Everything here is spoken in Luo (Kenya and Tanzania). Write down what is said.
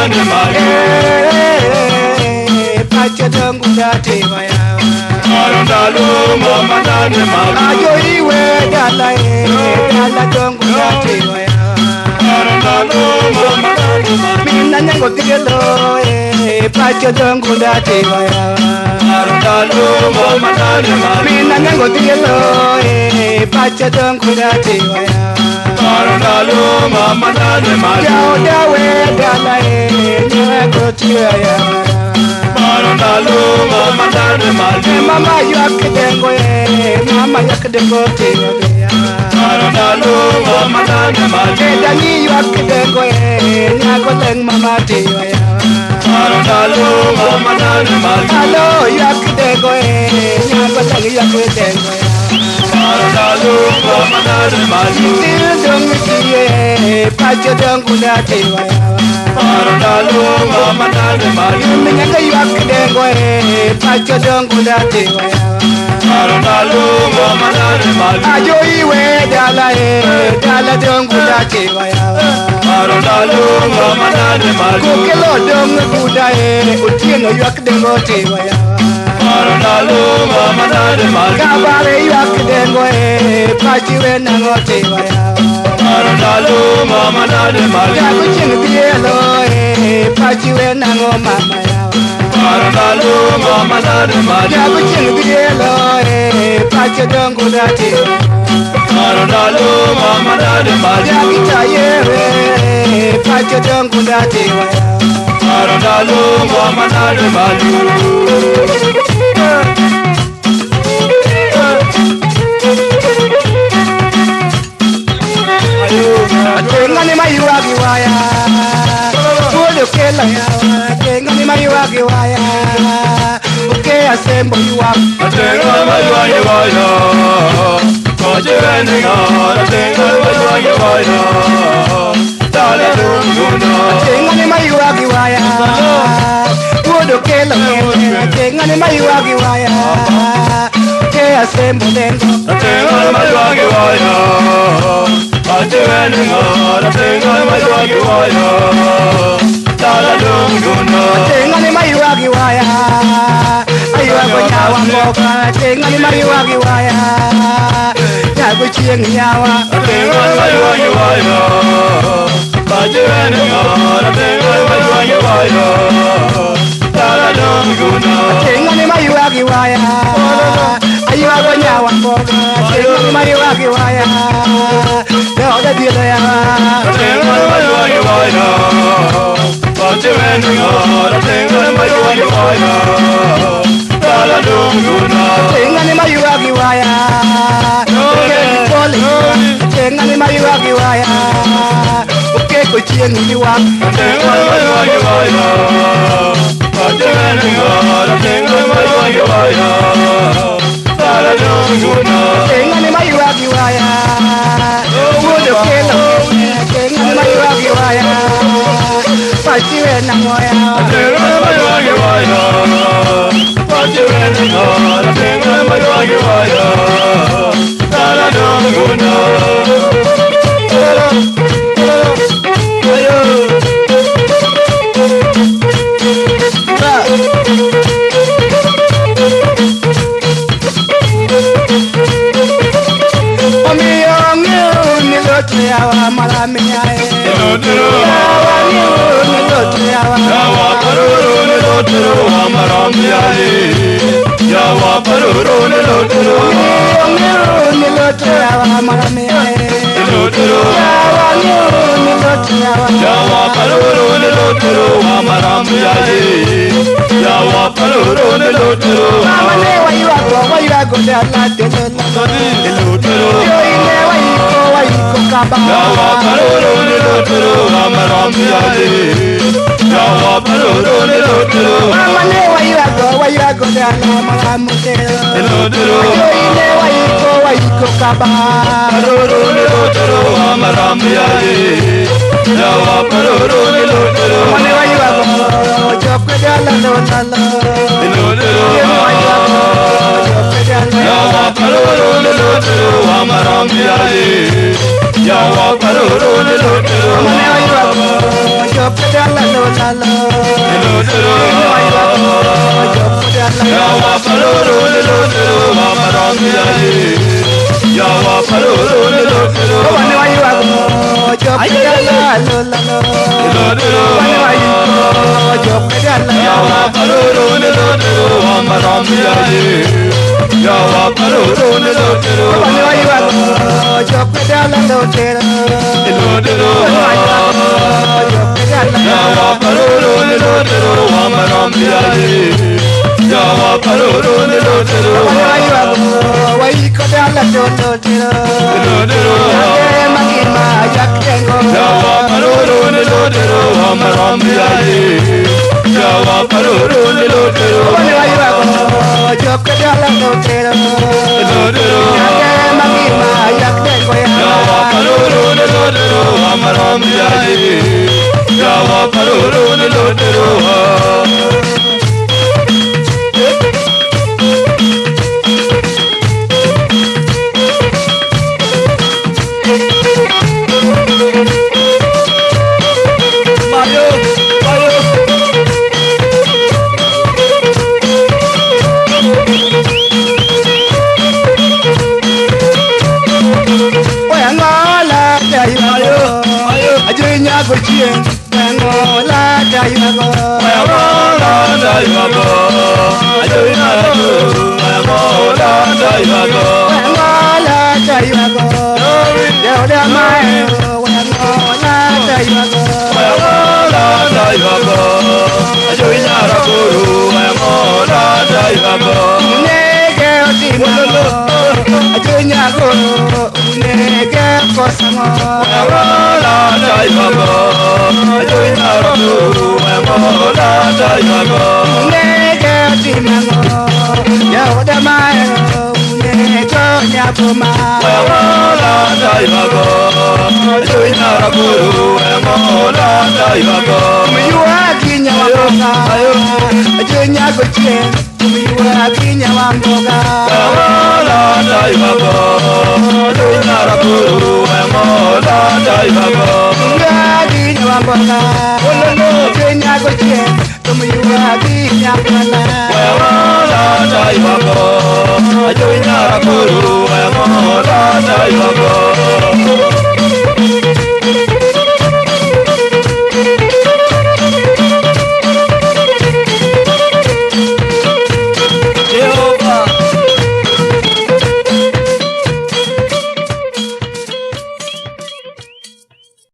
wene malo. Pacho dongu date yawa. Paro ndalo mama dane malo. Ajo iwe dala e, dala dongu date yawa. Paro ndalo mama dane malo. Mina nyango tielo e, pacho dongu date yawa. Paro ndalo mama dane malo. Mina nyango tielo e, pacho dongu date yawa. Paro ndalo mama dane malo. Jao dawe dala e, niwe kotiwe yawa. Paro ndalo mama dane malo. Mama ywak dengo e, mama ywak dengo tiyo yawa. Paro ndalo mama dane malo. Dani ywak dengo e, nyago leng mama tiyo yawa. Paro ndalo mama dane malo. Alo ywak dengo e, nyago leng ywak dengo yawa. Paro ndalo mama dane malo. Nyithindo dong' kiye, pacho dongu date yawa. Paro ndalo mama dane malo. Minyaga ywak dengo e, pacho dongu date yawa. Paro ndalo mama dane malo. Ajo iwe dala e, dala dongu date yawa. Paro ndalo mama dane malo. Kokelo dong' buda e, otieno ywak dengo tiyo yawa. Paro ndalo mama dane malo. Kabare ywak dengo e, pachi we nang'o tiyo yawa. Paro ndalo mama dane malo. Jago chieng' dhielo e, pachi we nang'o mama yawa. Paro ndalo mama dane malo. Jago chieng' dhielo e, pacho dongu date yawa. Paro ndalo mama dane malo. Jakita yewe, pacho dongu date yawa. Paro ndalo mama dane malo. Tengani mayuagi waya, wuod okelo yawa. Tengani mayuagi waya, oke asembo ywak. Atenga mayuagi waya, pachi wene ng'a. Atenga mayuagi waya, dala dunguna. Tengani mayuagi waya, wuod okelo ng'ete. Tengani mayuagi waya, oke asembo dengo. Atenga mayuagi waya, pachi wene ng'a. Atenga mayuagi waya, dala dunguna. Tengani mayuagi waya, ayuago nyawa mboka. Tengani mayuagi waya, nyago chieng' nyawa. Atenga mayuagi waya, pachi wene ng'a. Atenga mayuagi waya, dala dunguna. Tengani mayuagi waya, ayuago nyawa mboka. Tengani mayuagi waya, jaoda dhielo yawa. Atenga mayuagi waya, pachi wene ng'a. Atenga mayuagi waya, dala dunguna. Tengani mayuagi waya, okeko pole. Tengani mayuagi waya, okeko chieng' ywak. Atenga mayuagi waya, pachi wene ng'a. Atenga mayuagi waya, dala dunguna. Tengani mayuagi waya, wuod okelo. Tengani mayuagi waya, pachi we nang'o yawa. Atenga mayuagi waya, pachi wene ng'a. Atenga mayuagi waya, dala dunguna. Omiyo ng'eyo ni lot yawa maramiae. Yawa ng'eyo ni lot yawa. Yawa paroro ne lotero amarambiae. Yawa paroro ne lotero. Omiyo ng'eyo ni lot yawa maramiae. Lotero. Yawa ng'eyo ni lot yawa. Yawa paroro ne lotero amarambiae. Yawa paroro ne lotero. Mama ne wayuago wayuago dala telo. Lotero. Yo ine wayiko wayiko kaba. Yawa paroro ne lotero amarambiae. Yawa paroro ne lotero. Mama ne wayuago wayuago dala maramutero. Lotero. Yo ine wayiko wayiko kaba. Paroro ne lotero amarambiae. Yawa paroro ne lotero. Mama ne wayuago jokwe dala lo lalo. Lotero. Yo wayuago jokwe dala. Yawa paroro ne lotero amarambiae. Yawa paroro ne lotero. Mama ne wayuago jokwe dala lo